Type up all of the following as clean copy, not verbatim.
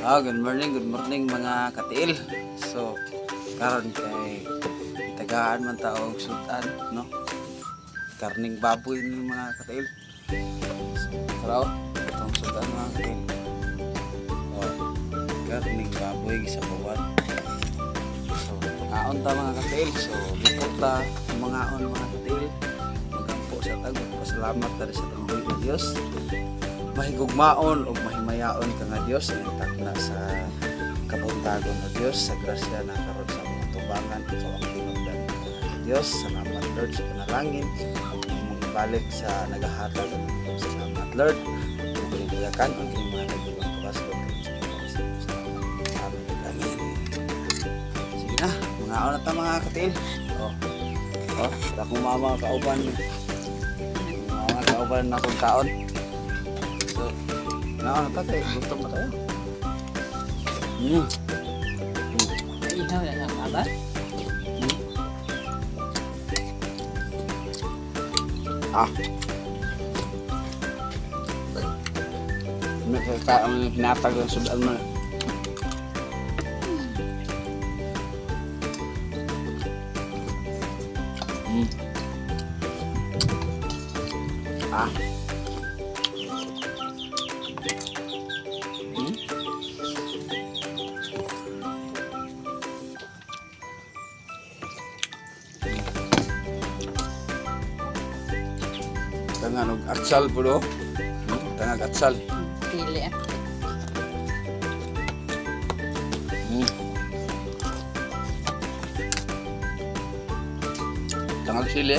Good morning mga katiil. So, karon kay tagaan man ta og sudan, no? Karning baboy ni mga katiil. So, tara oh, itong sudan mga katiil. Oh, karning baboy sa bawan. So, ngaon ta mga katiil. So, before ta mangaon mga katiil, magampo sa ta, pasalamat ta sa atong nga Dios. Mahigugmaon ug mahimayaon ka nga Dios ang takna sa kabuntagon o Dios sa grasya na karon sa mga tubangan. Ikaw ang tinubdan Dios. Salamat, Lord, sa panalangin imong ibalik sa nagahatag. Salamat, Lord, ug giyakan ang kining mga nagibang kabaskog. Salamat. Amen, amen. Sige na, mangaon na ta mga katiil. Oh, oh, akong mama kauban, mga kauban na akong kaon. So, na ta kay gutom na tayo. Ihaw na lang aba. Ah. May kakaon ang hinatag ng sudan mo. Ah. Tangan og atsal po do. Tangag atsal. Pili ah. Tangag sili.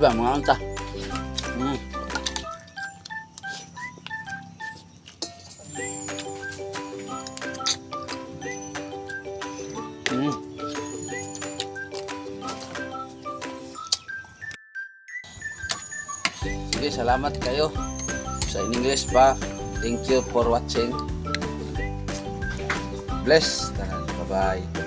Iba, mga anta. Sige, salamat kayo. Sa in English pa, thank you for watching. Bless. Bye-bye.